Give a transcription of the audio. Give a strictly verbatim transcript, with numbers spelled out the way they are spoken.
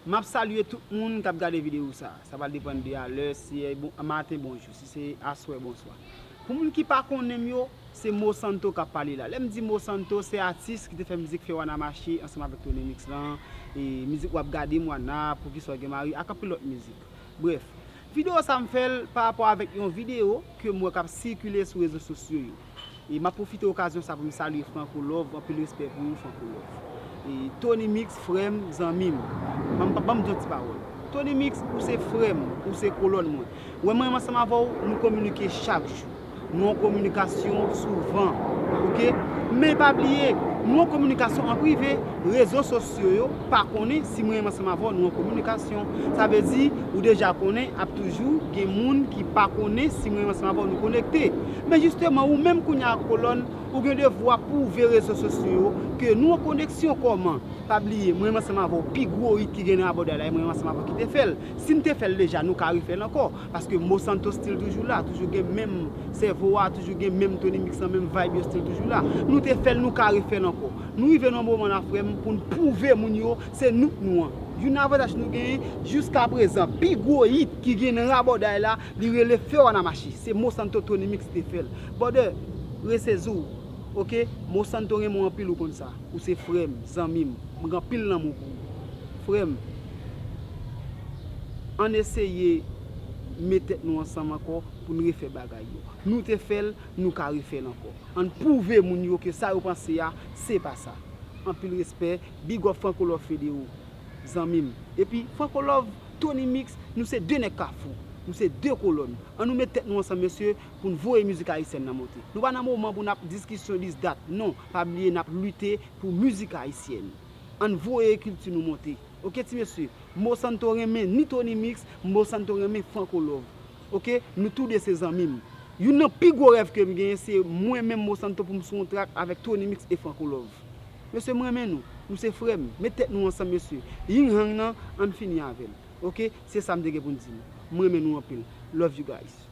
M ap salye tout moun k ap gade videyo sa. Sa va depann de alè, si se bon, maten, bonjou, si se aswè, bonswa. Pou moun ki pa konnen m yo, se Mosanto k ap pale la. Lè m di Mosanto, se atis ki te fè mizik Fè Wana Mache ansanm avèk Tony Mix lan, e mizik W ap Gade M Wana, Poukisa W Gen Mari, ak anpil lòt mizik. Brèf, videyo sa m fè l pa rapò avèk yon videyo ke m wè k ap sikile sou rezo sosyo yo. E m ap pwofite okazyon sa pou m salye Franco Love, anpil respè pou ou, Franco Love. E Tony Mix, frè m, zanmi m. Ban m, ban m di yon ti pawòl. Tony Mix, ou se frè m, ou se kolòn mwen. Ou wè mwen menm ansanm avè w, nou kominike chak jou. Nou an kominikasyon souvan. Oke? Men pa bliye, nou an kominikasyon an prive. Rezo sosyo yo pa konnen si mwen menm ansanm avè w nou an kominikasyon. Sa vle di, ou deja konnen, ap toujou gen moun ki pa konnen si mwen menm ansanm avè w nou konekte. Men jisteman, ou menm kounye a kolòn, ou gen devwa pwouve rezo sosyo yo ke nou an koneksyon. Kòman? Pa bliye, mwen menm ansanm avè w, pi gwo hit ki gen nan rabòday la, e mwen menm ansanm avè w ki te fè l. Si n te fè l deja, nou ka refè l ankò. Paske Mosanto still toujou la, toujou gen menm sèvo a, toujou gen menm Tony Mix lan, menm vibe yo still toujou la. Nou te fè l, nou ka refè l ankò. Nou rive nan moman la, frè m, pou n pwouve moun yo se nou k nou an. Youn nan avantaj nou genyen jiskaprezan, pi gwo hit ki gen nan rabòday la, li rele Fè Wana Mache. Se Mosanto, Tony Mix te fè l. Brother, resezi w, oke? Mosanto renmen w anpil, ou konn sa. Ou se frè m, zanmi m. Mwen gen anpil lanmou pou ou. Frè m, ann eseye met tèt nou ansanm ankò pou n refè bagay yo. Nou te fè l, nou ka refè l ankò. Ann pwouve moun yo ke sa yo panse a, se pa sa. Anpil respè, big up Franco Love Federo, zanmi m. Epi Franco Love, Tony Mix, nou se de nèg Kafou. Nou se de kolòn. Ann nou met tèt nou ansanm, mesye, pou n voye mizik ayisyèn nan monte. Nou pa nan moman pou n ap diskisyon dis dat. Non, pa bliye n ap lite pou mizik ayisyèn. Ann voye kilti nou monte. Oke, ti mesye, Mosanto renmen ni Tony Mix, Mosanto renmen Franco Love. Oke, nou toude se zanmi m. Youn nan pi gwo rèv ke m genyen, se mwen menm Mosanto pou m sou yon track avèk Tony Mix e Franco Love. Mesye, m renmen nou. Nou se frè m. Met tèt nou ansanm, mesye. Ying Yang nan, ann fini avè l. Oke, se sa m te gen pou m di nou. M renmen nou anpil. Love you guys.